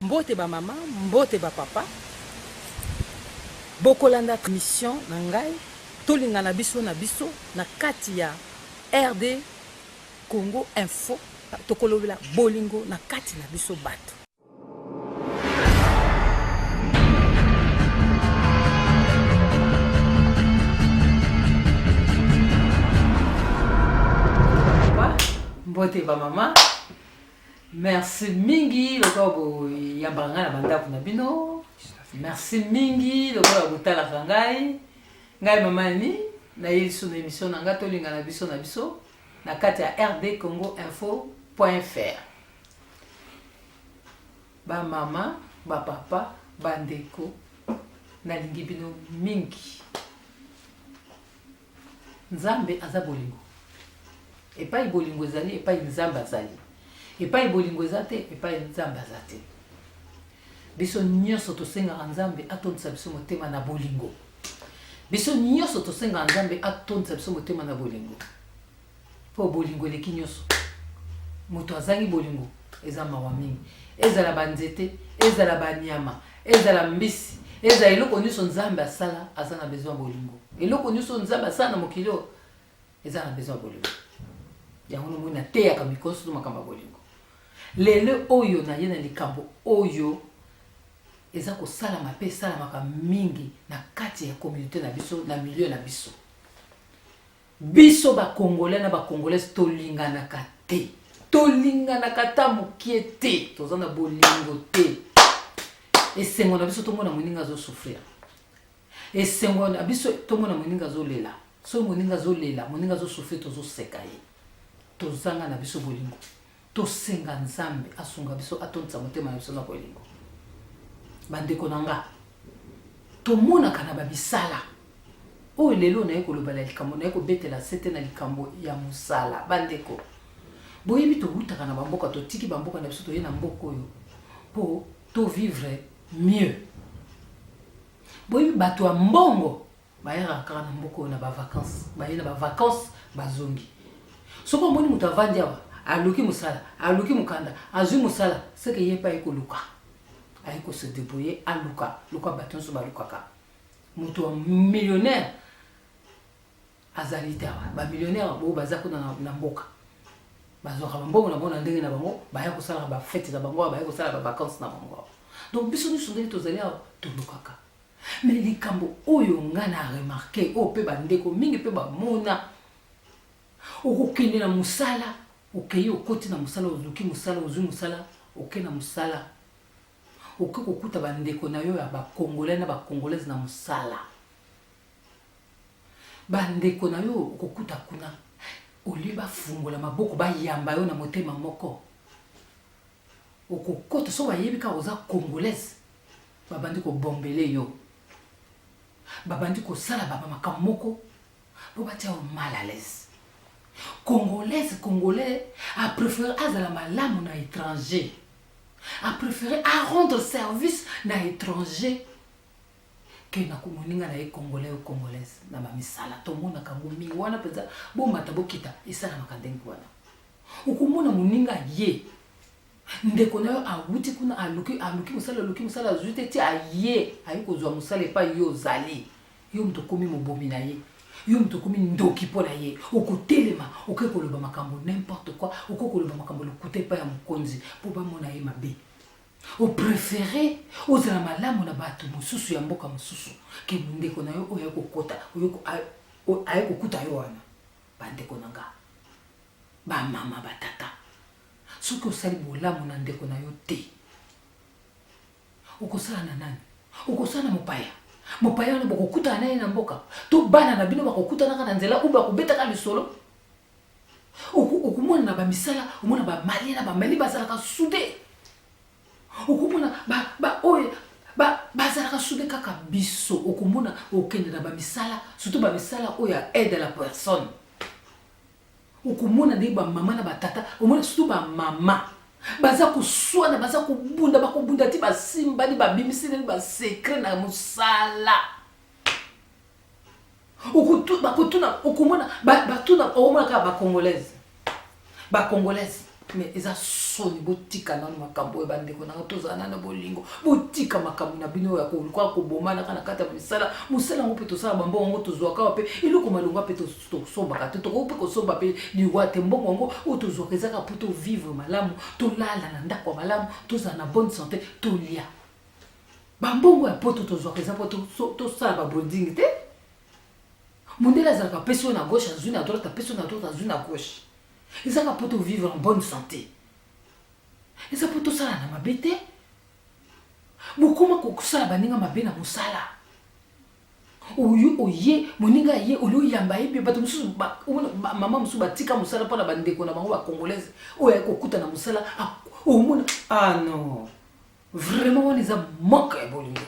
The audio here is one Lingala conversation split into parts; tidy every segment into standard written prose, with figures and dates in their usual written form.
Mbote ba mama, mbote ba papa. Bokolanda mission na ngai tolingana biso na biso na kati ya RD Congo Info. Tokolobela bolingo na kati na biso bato. Mbote ba mama. Merci mingi lokola boyambaka ngai na bandako na bino. Merci mingi lokola botalaka ngai. Ngai mama Annie naye lisusu na emission na ngai tolingana biso na biso na kati ya rdcongoinfo.fr. Ba mama, ba papa, ba ndeko, nalingi bino mingi. Nzambe aza bolingo. Epai bolingo ezali, epai Nzambe azali. Epai bolingo eza te, epai Nzambe aza te. Biso nyonso tosengaka Nzambe atondisa biso motema na bolingo. Biso nyonso tosengaka Nzambe atondisa biso motema na bolingo. Mpo bolingo eleki nyonso. Moto azangi bolingo eza mawa mingi. Ezala banzete, ezala banyama, ezala mbisi, ezala eloko nyonso Nzambe asala aza na besoin ya bolingo. Eloko nyonso Nzambe asala na mokili oyo eza na besoin ya bolingo. Yango nomoni nateyaka mikolo nyonso makambo ya bolingo. Lelo oyo naye na likambo oyo eza kosalama mpe esalamaka mingi na kati ya communauté na biso, na milieu na biso. Biso ba congolais na ba congolaise tolinganaka te. Tolinganaka ata mokie te. Toza na bolingo te. Esengo na biso tomona moninga azo souffrir. Esengo na biso tomona moninga azolela. Soki moninga azolela, moninga azo souffrir tozoseka ye. Tozanga na biso bolingo. Tosenga Nzambe asunga biso atondisa motema na biso na bolingo. Bandeko na nga, tomonaka na bamisala oyo lelo naye kolobela likambo, naye kobetela sete na likambo ya mosala. Bandeko, boyebi towutaka na bamboka, totiki bamboka na biso toye na mboka oyo mpo to vivre mieux. Boyebi bato ya mbongo Bayaka kaka na mboka oyo na ba vacances, baye na ba vacances bazongi. Soki omoni moto avandi awa aluki mosala, aluki mokanda, azwi mosala, ce que ye mpe aye koluka, aye ko se debrouiller, aluka lokola bato nyonso balukaka. Moto ya millionnaire azali te awa. Ba millionnaire oyo baza kuna na, na mboka bazwaka bambongo na bango na ndenge na bango, baya kosalaka ba fete na bango awa, baya kosala ba vacances na bango awa. Donc biso nyonso ndenge tozali awa tolukaka. Mais likambo oyo nga na remarquer, oyo pe ba ndeko mingi pe ba mona, okokende na musala, okeyi okoti na musala, oluki musala, ozui musala, oke na musala, oke kokuta ba ndeko na yo ya ba congolais na ba congolaise na musala. Ba ndeko na yo okokuta kuna, au lieu bafungola maboko bayamba yo na motema moko, Okokota soki bayebi kaka oza congolaise babandi ko bombele yo babandi kosala ba makambo moko po batia yo mal à l'aise. Congolaise congolais a prefere azala malamu na etranger a prefere a rendre service na etranger que na moninga na ye congolais ou congolaise na ba misala tomonaka yango mingi wana mpenza bomata bokita esalamaka ndenge wana. Okomona moninga aye, ndeko na yo awuti kuna aluki aluki mosala aluki mosala azwi te ti aye aye kozwa mosala epai yo ozali. Yo moto okomi mobomi na ye, yo moto okomi ndoki mpo na ye. Okotelema oke koloba makambo n'importe quoi, okoki koloba makambo lokuta epai ya mokonzi mpo bamona ye mabe. O prefere ozala malamu na bato mosusu ya mboka mosusu ke ndeko na yo oyo aye kokota aye kokuta yo wana. Bandeko na nga, ba mama, ba tata, soki osali bolamu na ndeko na yo te, okosala na nani? Okosala na mopaya? Mopaya wana bokokutana na ye na mboka to bana na bino bakokutanaka na nzela ou bakobetaka lisolo? Okomona na bamisala, omona ba Malien na ba Mali bazalaka soude. Okomona ba ba oyo ba bazalaka soude kaka biso. Okomona okende na ba misala, surtout ba misala oyo ya aide à la personne. Okomona ndenge ba mama na ba tata, omona surtout ba mama baza koswana, baza kobunda, bakobunda ti basimbani, babimiselani ba secret na mosala. Bakotuna, okomona batuna, okomona kaka ba congolaise, ba congolaise. Mais eza soni, botika nano makambo oyo bandeko nanga, tozala nano bolingo, botika makambo na bino ya koluka kobomanaka na kati ya misala. Mosala yango mpe tosala bambongo yango tozwaka awa mpe eloko malonga mpe tosombaka te, tokoki mpe kosomba mpe liwa te. Mbongo yango oyo tozwaka ezaka mpo tovivre malamu, tolala na ndako ya malamu, tozala na bonne santé, tolia. Bambongo ya poto tozwaka eza mpo tosala babuilding te. Mondele azalaka apesi oyo na gauche, azwi na droite, apesi oyo na droite, azwi na gauche. Ezaka mpo tovivre en bonne santé, eza mpo tosala na mabe te. Bokoma kosala baninga mabe na mosala oyo oye moninga ye oli oyamba ye mpe bato mosusu, mama mosusu batika mosala mpona bandeko na bango bacongolaise oyo aye kokuta na mosala. Omona, ah non, vraiment wana eza manque ya bolingo.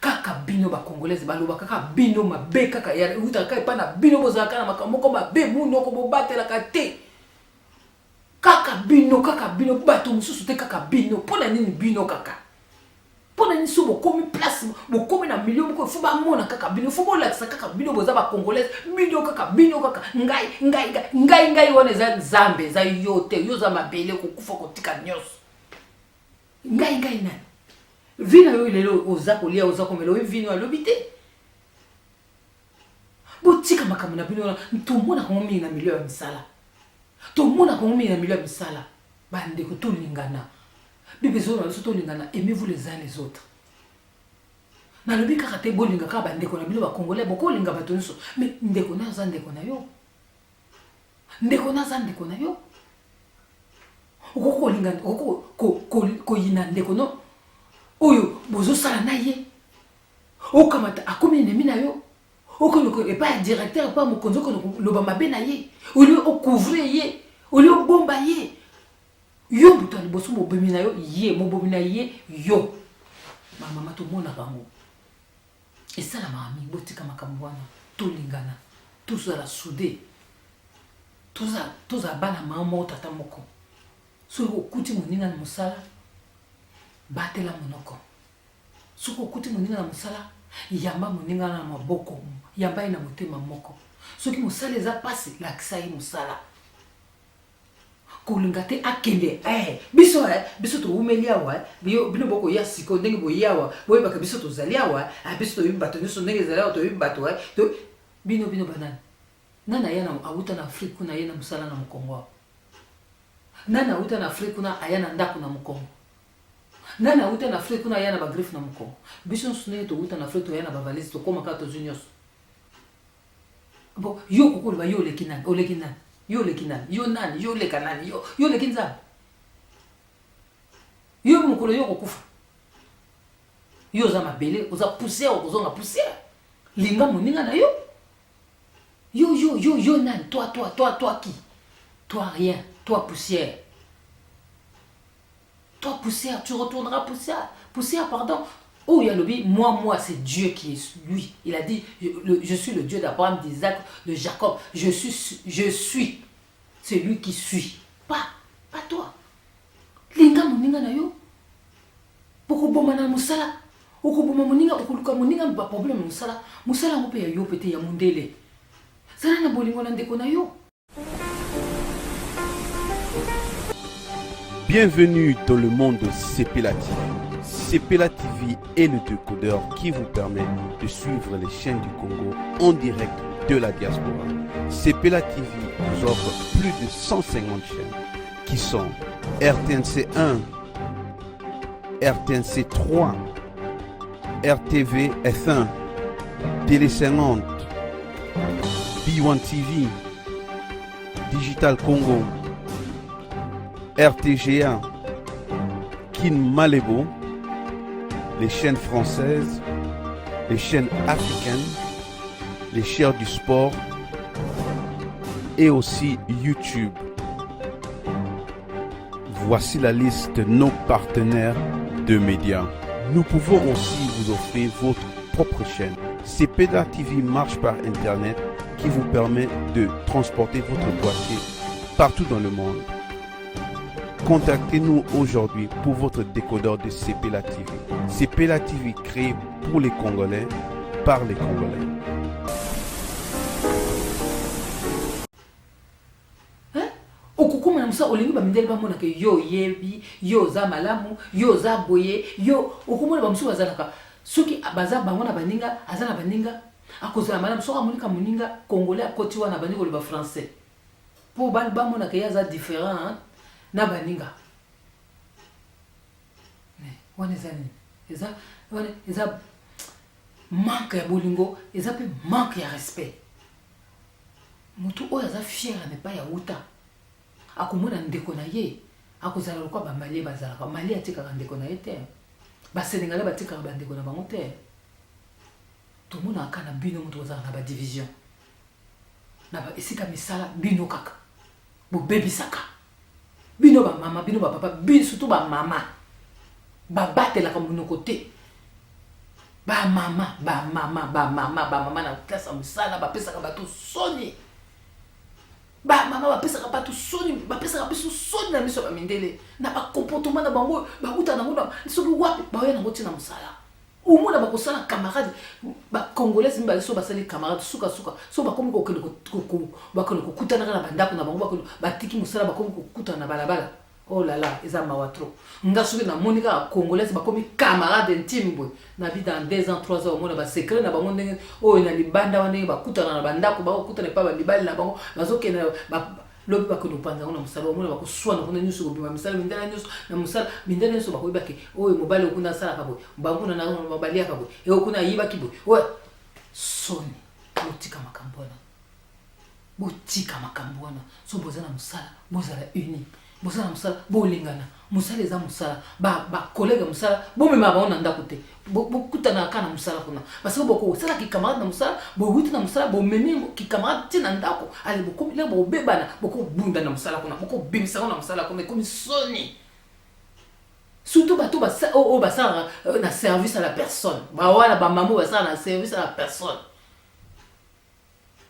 Kaka bino bacongolaise baloba kaka bino mabe, kaka eutaka kaka epai na bino, bozalaka na makambo moko mabe, munoko bobatelaka te. Kaka bino, kaka bino, bato mosusu te, kaka bino. Mpo na nini bino kaka? Mpo na nini? So bokomi place, bokomi na milieu moko, faut bamona kaka bino, faut bolakisa kaka bino boza bacongolaise, bino kaka, bino kaka, ngai, ngai, ngai, ngai. Wana eza Nzambe, eza yo te. Yo oza mabele, kokufa kotika nyonso. Ngai, ngai nani? Vie na yo lelo, oza kolia, oza komela, oyebi vino alobi te. Botika makambo na bino wana. Tomonaka ngo mingi na milieu ya misala, tomonaka ngo mingi na milieu ya misala. Bandeko, tolingana. Bible ezoloba biso tolingana, aimez-vous les uns les autres. Nalobi kaka te bolinga kaka bandeko na bino bacongolais, bokolinga bato nyonso, mais ndeko na aza ndeko na yo, ndeko na aza ndeko na yo. Okoki kolinga, okoki koyina ndeko no oyo bozosala na ye, okamata akomi ennemi na yo, okende epai ya directeur, epai ya mokonzi, okende koloba mabe na ye, olie ocouvre ye, olie obomba ye. Yo moto ya liboso, mobomi na yo ye, mobomi na ye yo. Bamama, tomonaka yango esalamaka mingi. Botika makambo wana, tolingana, tozala soudé, tozala bana mama moko, tata moko. Soki okuti moninga na mosala, batela monoko. Soki okuti moninga na mosala, yamba moninga na maboko, yamba ye na motema moko. Soki mosala eza mpasi, lakisa ye mosala. Kolinga te akende biso biso towumeli awa, bino bokoya sikoyo. Ndenge boye awa, boyebaka biso tozali awa, biso toyebi bato nyonso ndenge ezali awa, toyebi bato. Bino, bino banani? Nani aya na awuta na Afrique kuna aye na mosala na mokongo awa? Nani awuta na Afrique kuna aya na ndako na mokongo? Nani awuta na Afrique kuna aya na bagriffe na mokongo? Biso nyonso ndenge towuta na Afrique, toya na bavalise, tokóma kaka, tozwi nyonso. Bon, yo okoki koloba yo oleki nani? Oleki nani? Yo oleki nani? Yo nani? Yo oleka nani? Yo, yo oleki Nzambe? Yo mokolo yo okokufa, yo oza mabele, oza poussière, okozonga poussière. Linga moninga na yo. Yo, yo, yo, yo nani? Toi, toi, toi, toi qui? Toi rien, toi poussière, toi poussière, tu retourneras poussière, poussière, pardon. Oh, il a moi, moi, c'est Dieu qui est lui. Il a dit, je suis le Dieu d'Abraham, d'Isaac, de Jacob. Je suis, je suis celui qui suis. Pas, pas toi. Linga moninga na yo. Bokoboma na mosala, okoboma moninga, okoluka moninga baproblème mosala. Mosala yango mpe ya yo mpe te, ya mondele. Zala na bolingo na ndeko na yo. Bienvenue dans le monde de Sepela TV. Sepela TV est le décodeur qui vous permet de suivre les chaînes du Congo en direct de la diaspora. Sepela TV vous offre plus de 150 chaînes qui sont RTNC 1, RTNC 3, RTV F1, Télé 50, B1 TV, Digital Congo, RTGA, Kin Malebo, les chaînes françaises, les chaînes africaines, les chaînes du sport et aussi YouTube. Voici la liste de nos partenaires de médias. Nous pouvons aussi vous offrir votre propre chaîne. Sepela TV marche par Internet qui vous permet de transporter votre boîtier partout dans le monde. Contactez-nous aujourd'hui pour votre décodeur de Sepela TV. Sepela TV créé pour les Congolais, par les Congolais. Okokóma na mosala, olingi bamindele bamonaka yo oyebi, yo oza malamu, yo oza boye, yo okomona bamosusu bazalaka soki baza bango na baninga, aza na baninga akozala malamu. Soki amoni ka moninga congolais akoti wana, abandi koloba français mpo bamonaka ye aza différent na baninga. Wana eza nini? Eza wana eza manque ya bolingo, eza mpe manque ya respect. Motu oyo aza fier na epai ya wuta akomona ndeko na ye akozala lokola bamalie bazalaka. Malie atikaka ndeko na ye te, basénégalais batikaka bandeko na bango te. Tomonaka na bino moto kozalaka na badivision na esika misala, bino kaka bobebisaka. Bino bamama, bino bapapa, bino surtout bamama babatelaka monoko te. Bamama, bamama, bamama, bamama na klase ya mosala bapesaka bato soni. Bamama bapesaka bato soni, bapesaka biso soni na miso ya bamindele na bacomportement na bango. Bakuta nango soki wapi, baoya nango ntina mosala. Omona bakosala camarade, bacongolaise mibale so basali camarade, sukasuka so bakomi kokende, bakende kokutanaka na bandako na bango, batiki mosala, bakomi kokutana na balabala. Oh là là, eza mawa trop. Nga soki namoni kaka congolaise bakomi camarade intime boye, nabi dans 2 ans, 3 ans, omona basecret na bango ndenge oyo na libanda wana, ndenge bakutana na bandako, bakokutana epa bamibali na bango, bazokende lobi, bakende kopanza yango na mosala. Omona bakoswana kuna nyonso, kobima misala, mindala nyonso na mosala, mindala nyonso bakoyebake oyo mobali oyo kuna asalaka boye, banguna na baliaka boye, oyo kuna ayibaki boye. Oyo soni. Botika makambo wana, botika makambo wana. So boza na mosala, bozala uni. Boza na mosala, bolingana. Mosala eza mosala. Bacollègue ya mosala, bomema bango na ndako te. Bokutanaka kaka na mosala kuna, parce que bokosala kicamarade na mosala, bowuti na mosala, bomemi kicamarade ti na ndako. Ale bokomi lelo, bokobebana, bokobunda na mosala kuna, bokobimisa ngo na mosala kuna, ekomi soni. Surtout bato oyo basalaka na service à la personne, bawana bamama oyo basalaka na service à la personne,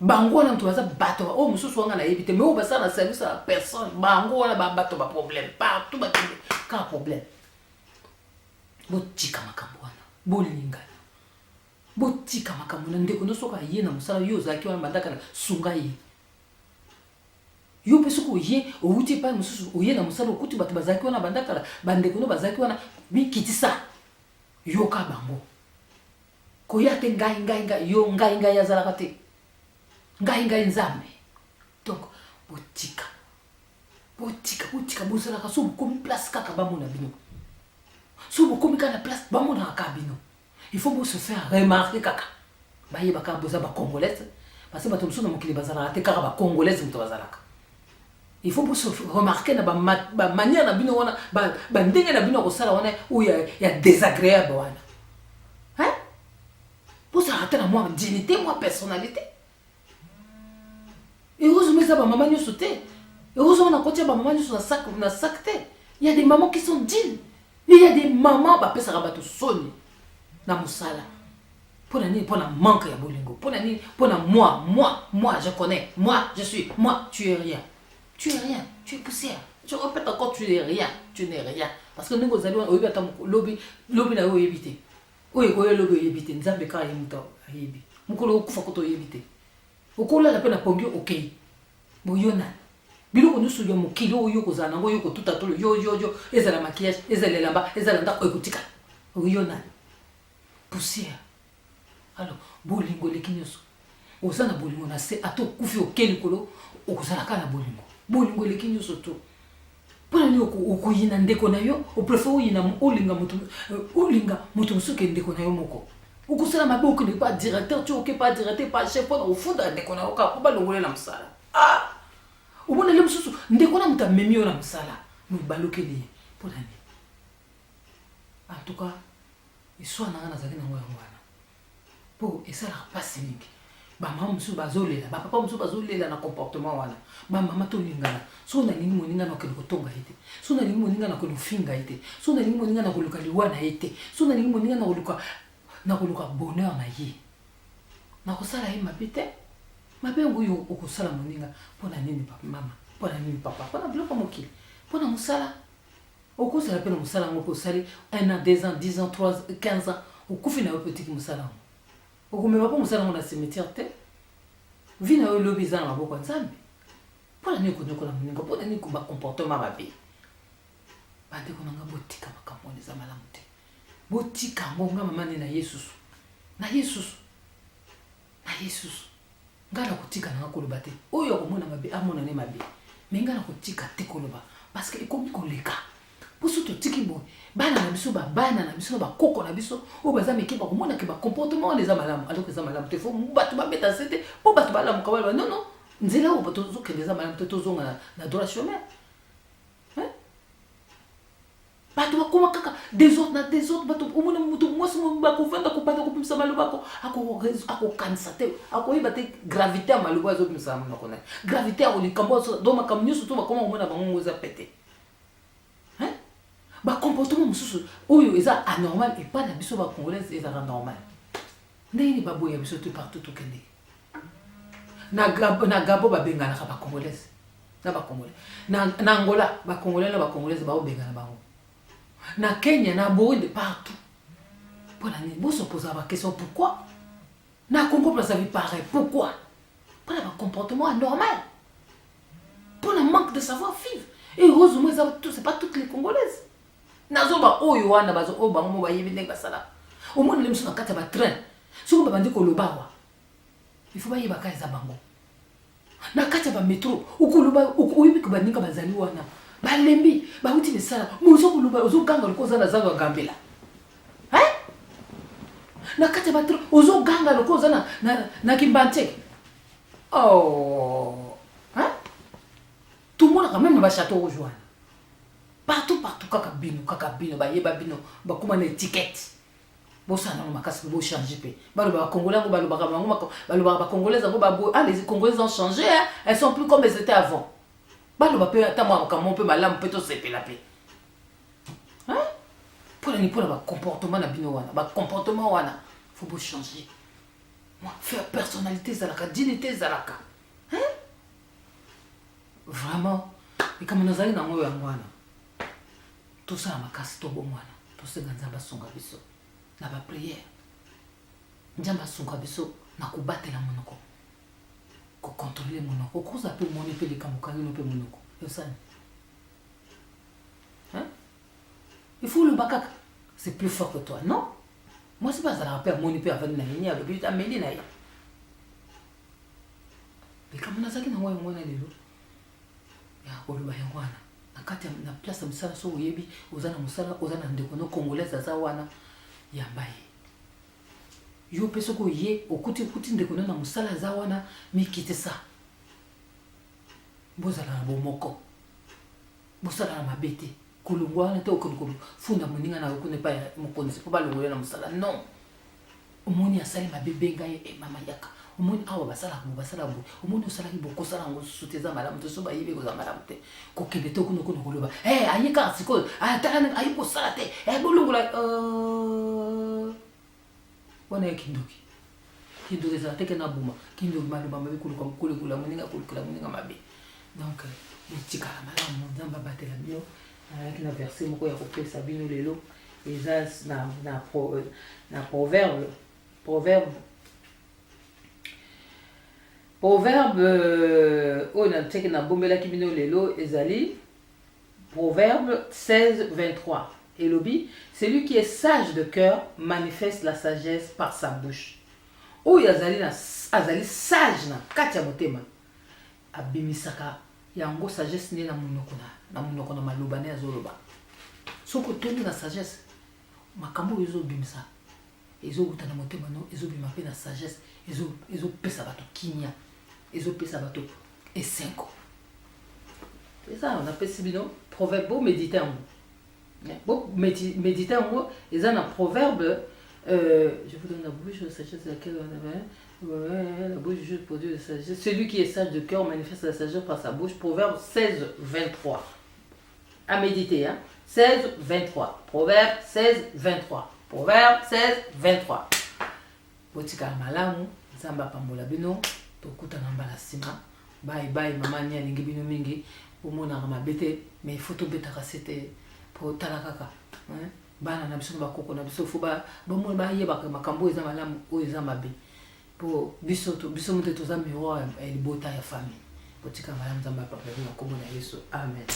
bango wana moto baza bato oyo mosusu wanga nayebi te, mais oyo basala na service à la personne, bango wana babato baproblème partout, bakende kaka problème. Botika makambo wana, bolingana, botika makambo na ndeko nyonso. Soki aye na mosala, yo ozalaki wana bandaka na sunga ye. Yo mpe soki oye, owuti epai mosusu, oye na mosala, okuti bato bazalaki wana bandakala, bandeko no bazalaki wana, mikitisa, yoka bango. Koya te ngai, ngai, ngai, yo ngai, ngai azalaka te, ngai, ngai Nzambe. Donc botika, botika, botika. Bozalaka so bokomi place kaka bamona bino. So bokomi kaka na place, bamonaka kaka bino. Il faut bose faire remarquer kaka, bayeba kaka boza bacongolaise, parce que bato mosusu na mokili bazalaka te, kaka bacongolaise moto bazalaka. Il faut bose remarquer na bamanière na bino wana, bandenge na bino ya kosala wana oyo ya désagréable wana. Bozalaka te na mwa dignité, mwa personnalité. Heureusement eza bamama nyonso te. Heureusement na kotia bamama nyonso na sac te. Il y a des mamans qui sont dignes, mais il y a des mamans bapesaka bato soni na mosala. Mpo na nini? Mpo na manque ya bolingo. Mpo na nini? Mpo na moi, moi, moi, je connais, moi, je suis, moi. Tu es rien, tu es rien, tu es poussière. Je répète encore, tu es rien, tu n'es rien, parce que ndenge ozali wana, oyebi ata lobi, lobi na yo oyebi te. Oyo ekoya lobi oyebi te. Nzambe kaka ye moto ayebi mokolo okufa. Kota oyebi te, okolala mpe na pongi, okei boyo nani. Biloko nyonso ya mokili oyo kozala nango, oyo kotuta tolo, yo yo yo, ezala maquillage, ezala elamba, ezala ndako, ekotikala. Oyo nani? Poussière. Alors bolingo eleki nyonso. Oza na bolingo na se, ata okufi, oke likolo, okozala kaka na bolingo. Bolingo eleki nyonso to. Mpo na nini okoyina ndeko na yo? Opréférer oyina, olinga moto, olinga moto mosusu ke ndeko na yo moko. Okosala mabe, okende pa directeur ti oke pa directeur, pa chef, mpona kofunda ndeko na yo kaka mpo balongola na mosala. Ah, omoneli mosusu ndeko na moto amemi yo na mosala, mobalokeli ye, mpo na nini? En tout cas, histoire na nga nazalaki nango yango wana, mpo esalaka mpasi mingi. Bamama mosusu bazolela, bapapa mosusu bazolela na comportement wana. Bamama, tolingana. So nalingi moninga, na okende kotonga ye te. So nalingi moninga, na kende kofinga ye te. So nalingi moninga, na koluka liwa na ye te. So nalingi moninga, na koluka bonheur na ye. Nakosala ye mabe te. Mabe yango oyo okosala moninga, mpo na nini mama? Mpo na nini papa? Mpo na biloko ya mokili, mpo na mosala. Okozala mpe na mosala yango mpe osali 1 an, 2 ans, 10 ans, 3, 15 ans, okufi na yo mpe otiki mosala yango. Okomema mpo mosala yango na cimetière te. Vie na yo elobi eza na maboko ya Nzambe. Mpo na nini konyokola moninga? Mpo na nini ba comportement mabe? Bandeko na nga, botika makambo wana, eza malamu te. Botika yango. Nga mama nde na ye susu, na ye susu, na ye susu. Nga na kotika na nga koloba te. Oyo akomona mabe, amona ne mabe, mais nga na kotika te koloba, parce que ekomi koleka. Mpo so totiki boye, bana na biso, babana na biso na bakoko na biso oyo baza mike bakomona ke bacomportement wana eza malamu, alors eza malamu te. Faut bato babeta se te mpo bato balamuka, baloba: non, non, nzela oyo tozokende eza malamu te, tozonga na droit chemin. Bato bakoma kaka désordre na désordre. Bato, omona moto mwasi bakovanda, kobanda kobimisa maloba, akokanisa te, akoyeba te gravité ya maloba azobimisa na monoko na ye, gravité ya likambo. Donc makambo nyonso to bakoma komona bango ngo eza pete. Bacomportement mosusu oyo eza anormal epai na biso bacongolais ezalaka normal. Ndenge nini baboya biso te partout tokende? Na Gabon babenganaka bacongolaise na bacongolais, na Angola bacongolais na bacongolaise baobengana bango, na Kenya, na Burundi, partout. Mpo na nini? Bosopoza baquestion: pourquoi na Congo Brazzaville pareil? Pourquoi? Mpona bacomportement anormal, mpona manque de savoir vivre. Et heureusement eza, c'est pas toutes les Congolaises. Nazoba oyo wana bazo oyo bango mo bayebi ndenge basalaka. Omonele miso na kati ya batrain, soki babandi koloba awa, il faut bayebaka eza bango. Na kati ya bametro, okoloba, oyebi ke baninga bazali wana, balembi, bauti misala, ozo koloba, ozoganga lokola oza na zando ya Gambela. Na kati ya batrain ozoganga lokola oza na Kimbanseke. Oh, tomonaka même na bachateau rouge wana, partout, partout, kaka bino, kaka bino bayeba bino, bakóma na étiquette. Bosala nango makasi mpe bochange mpe. Baloba bacongolais yango, balobaka bango, balobaka bacongolais yango baboye: ah, les Congolais ont changé, hein? Elles sont plus comme elles étaient avant. Baloba mpe ata mwa makambo mpe malamu mpe tosepela mpe. Mpona nini? Mpona bacomportement na bino wana. Bacomportement wana, faut bochange. Faire personnalité ezalaka, dignité ezalaka vraiment. Likambo nazali nango yango wana. Tosala makasi, tobongwana, tosenga Nzambe asunga biso na baprière, Nzambe asunga biso na kobatela monoko, kocontrôler monoko. Okoza mpe omoni mpe likambo, okangino mpe monoko, yosani. Il faut oloba kaka, c'est plus fort que toi. Non, mwasi mpe azalaka mpe, amoni mpe, avandi na ye ni alobi, ameli na ye. Likambo nazalaki nango yango wana lelo ya koloba yango wana. Na kati na place ya mosala, so oyebi oza na mosala, oza na ndeko no congolaise aza wana, yamba ye. Yo mpe soki oye, okuti, okuti ndeko no na mosala aza wana, mikitisa, bozala na bomoko, bosala na mabe te. Kolongwa wana te, okende kofunda moninga na yo kuna epai ya mokonzi mpo balongola na mosala. Non, omoni asali mabe, benga ye: e mama, yaka, omoni awa basalaka bo, basalaka boye, omoni osalaki bo, kosala yango susu te, eza malamu te. So bayebi kozala malamu te, kokende te kuna kuna koloba: e aye kaka sikoyo, tala, aye kosala te, bolongola wana. Ya kindoki, kindoki ezala teke na buma kindoki, maloba mabe, koluka kolekula moninga, kolukela moninga mabe. Donc botikala malamu, Nzambe abatela bino. Nazalaki na verset moko ya kopesa bino lelo, eza na proverbe oyo natiaki, nabombelaki bino lelo, ezali Proverbe 16 23. Elobi: celui qui est sage de cœur manifeste la sagesse par sa bouche. Oyo azali sage na kati ya motema abimisaka yango, sagesse nde na monoko, na monoko, na maloba nde azoloba. Soki otondi na sagesse, makambo oyo ezobimisa ezowuta na motema no, ezobima mpe na sagesse, ezopesa bato kimia, ezopesa bato esengo. Eza napesi bino proverbe, bomédite yango, bomédite yango. Eza na proverbe. Je vous donne la bouche de sagesse, laquelle ouais, la bouche juste produit de sagesse. Celui qui est sage de cœur manifeste la sagesse par sa bouche. Proverbe 16 23, à méditer, hein? 16 23, Proverbe 16 23, Proverbe 16 23. Botikala malamu, Nzambe apambola bino, tokutana mbala nsima. Bye bye. Mama ni alingi bino mingi. Omonaka mabe te, mais il faut tobetaka se te po tala kaka bana na biso na bakoko na biso, faut bamona, bayebaka makambo oyo eza malamu, oyo eza mabe, po biso moto toza miroir ya libota, ya famille. Botika malamu, Nzambe apambola bino na nkombo na Yesu, amen.